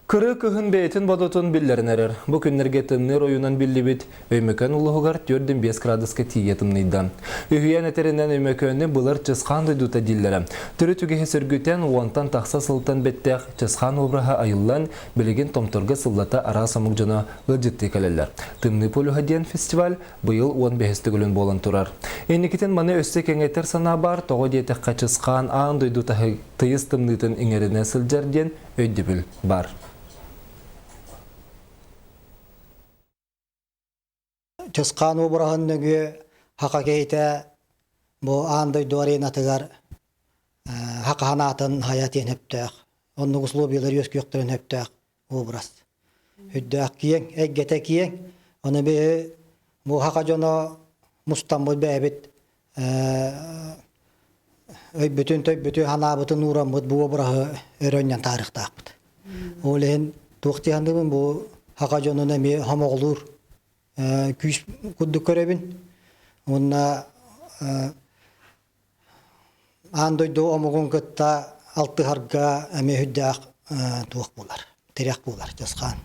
Кырыы кыһын бэйэтин бодотун биллэрэн эрэр. Бу күннэргэ тымныы оройунан биллибит Өймөкөөн улууһугар 4,5 градуска тиийэ тымныйда. Үһүйээн этэринэн Өймөкөөнү былыр Чысхаан дойдута дииллэрэ. Төрүт үгэһи сөргүтэн, уонтан тахса сылтан бэттэх Чысхаан обраһа айыллан, билигин Томторго сыллата араас омук дьоно ыалдьыттыы кэлэллэр. Тымныы полюһа диэн фестиваль быйыл 15 төгүлүн буолан турар. Инникитин маны өссө кэҥэтэр санаа баар, тоҕо диэтэххэ Чысхаан аан дойду тыйыс тымныытын иҥэринэ сылдьар диэн өйдөбүл баар. Чысхаан уобараһын нөҥүө хака киһитэ бу аан дойду аренатыгар хака ханаатын хайа диэн сөптөөх. Оннук условиялар үөскүөхтэрин сөптөөх образ. Үрдээх киэҥ, эйгэтэ киэҥ. Ону биһи бу хака дьоно мустаммыт бэйэбит өйбүтүн, төйбүтүн, ханаабытын уураммыт бу обраһы өрө анньан таарыахтаахпыт. Ол иһин туох дии саныыбын бу хака дьонун эмиэ хомоҕолуур күүс курдук көрөбүн. Уонна аан дойду омугун кытта алтыһарга эмиэ сүрдээх туох буолар, тирэх буолар Чысхаан.